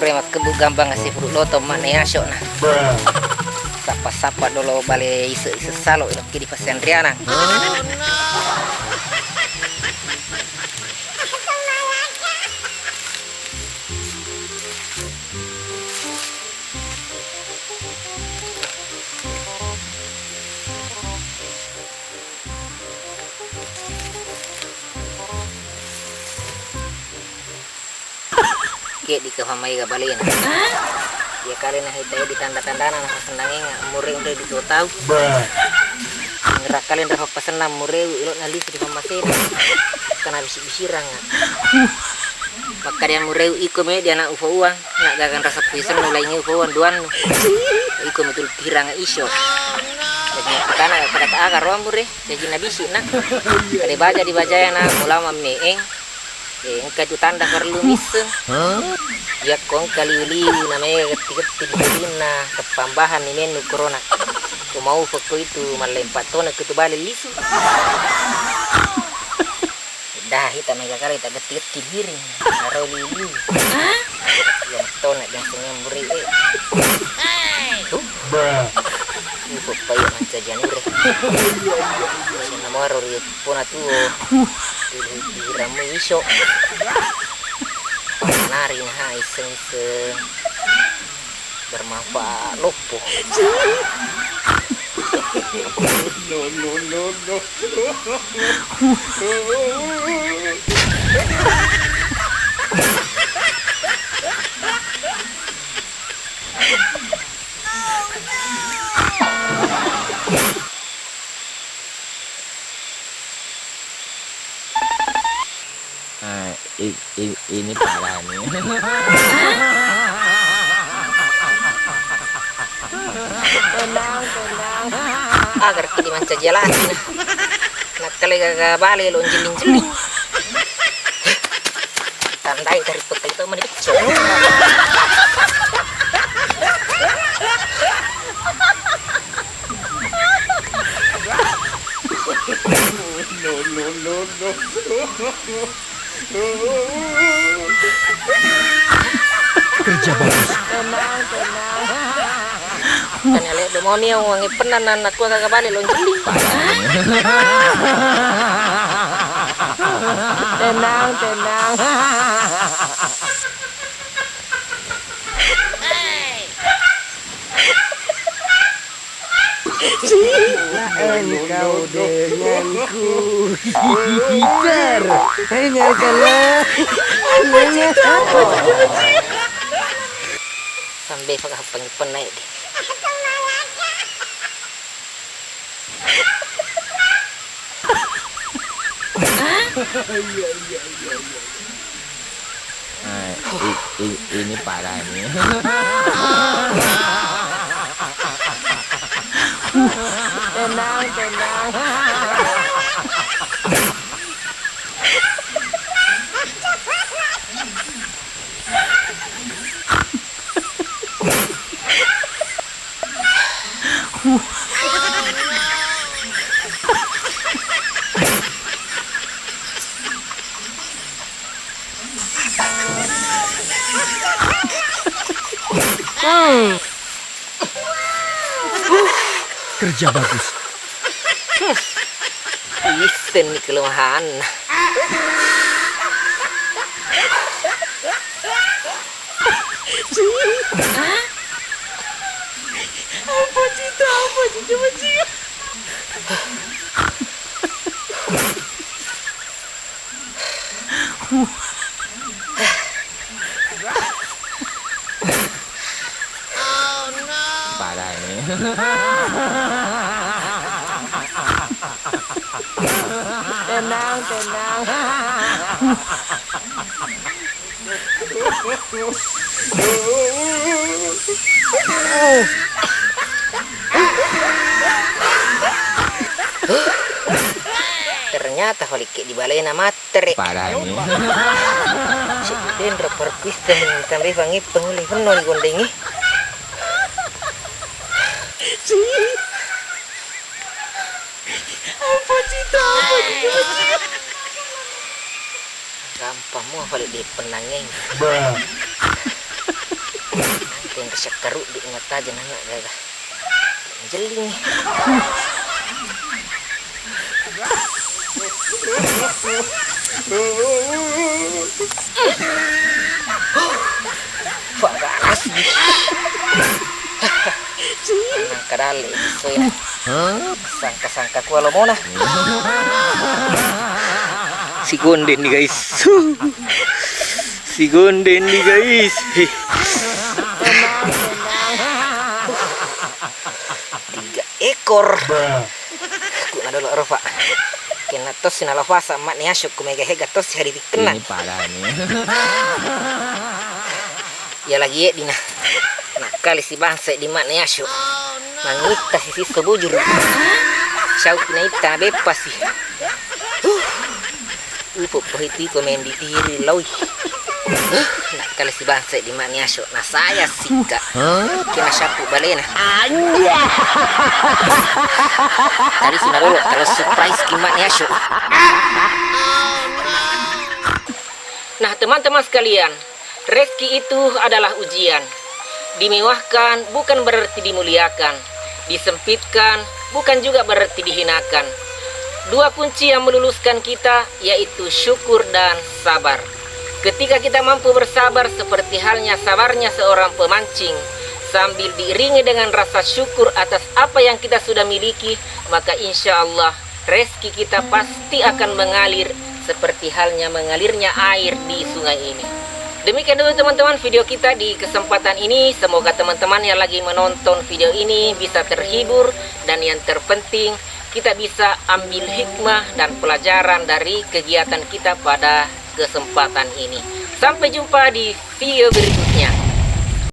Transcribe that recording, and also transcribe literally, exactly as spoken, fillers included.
Makkebbu gambang ase furu loto mana yasyo na. Sappa-sappa dolo bale ise-ise salo ilokke di pasenriana. Keddi ka fammaega balena. Iya kale na hita di tanda-tandana na pasennangenga mure unre di dua tau. Ngerak kale nra pappasenna mure ilo na lisu di fammasena. Kana bisi-bisiranga. Makkada mureu iko me di anak ufa uang, nak gagang rasa puisennu laingi ufa uang duannu. Iko mi tulu pirang iso. Jadi kana kada aga roang mure, jadi nabisi na. Kada baja di bajaya na mulama meeng. Eh, engka tu tanda perlu misseng. Yakko engka liu-liu na mega getti-getti di jadinna teppambahan ni mennu corona. Ko mau fekko itu mallempa tona ke tu bale lisu. Dah, hita mega kali tak getti-getti diring. Naro liu-liu. Yang tona biasanya muri, eh. Tuh. Upo pai mancaji anure. Sana maro ri pona tuo. Diramu iso. Nari nah iseng-iseng. Bermanfaat loppo. No, no, no, no. Ah, i- i- ini parah nih. Tenang, tenang. Agar kita mancaji alasi nah. Nakkale gaga bale lo jelling-jelling. Tandai dari peta itu meni pecah. No, no, no, no. Kerja bagus. Tenang, tenang. Tanya lek demoni yang wangi penan anakku kagak balik lonjeli. Tenang, tenang. Cinta engkau denganku. Gitar. Hanya kalah. Sampai pakai pengen naik deh. Iya, iya, iya, iya. Nah, i- i- ini parah ini. Tenang, tenang. Hmm. Kerja bagus. Isseng ni kelemahanna. Apa cerita? Apa cerita bajingan? Parah ini. Tenang, tenang. Ternyata falikke di balena mattere. Parah ini. Cik, denro perkuis dan tambai fangi penguli penon gondengi. Apa cerita? Apa cerita? Gampang mua falik di penangeng. Bruh. Engka syakkaruddu matajeng nana gaga. Jelling. Panas. Nangka dalle' soya. Sangka-sangka kualomona. Sigonde ni, guys. Sigonde ni, guys. Heh. Tiga ekor. Ku nadolo' ro, Pak. Kenna tosi nalafasa mak ni Asyuk ku mega hega tosi hari dikenna. Ini parah nih. Iya lagi eddi na. Nakkale si bangsa di mak ni Asyuk. Mangitta si sisso bujuru. Syauki naitta beppa si. Huh. Upo' pohiti ko mendi tiri lawi. Nakkale si bangsa di mak ni Asyuk. Na saya sikka. Kena syapu balena. Anjay. Tadi si nadolo' kalau surprise ki mak ni Asyuk. Nah, teman-teman sekalian, rezeki itu adalah ujian. Dimewahkan bukan berarti dimuliakan, disempitkan bukan juga berarti dihinakan. Dua kunci yang meluluskan kita yaitu syukur dan sabar. Ketika kita mampu bersabar seperti halnya sabarnya seorang pemancing, sambil diiringi dengan rasa syukur atas apa yang kita sudah miliki, maka insya Allah rezeki kita pasti akan mengalir seperti halnya mengalirnya air di sungai ini. Demikian dulu teman-teman video kita di kesempatan ini. Semoga teman-teman yang lagi menonton video ini bisa terhibur, dan yang terpenting kita bisa ambil hikmah dan pelajaran dari kegiatan kita pada kesempatan ini. Sampai jumpa di video berikutnya.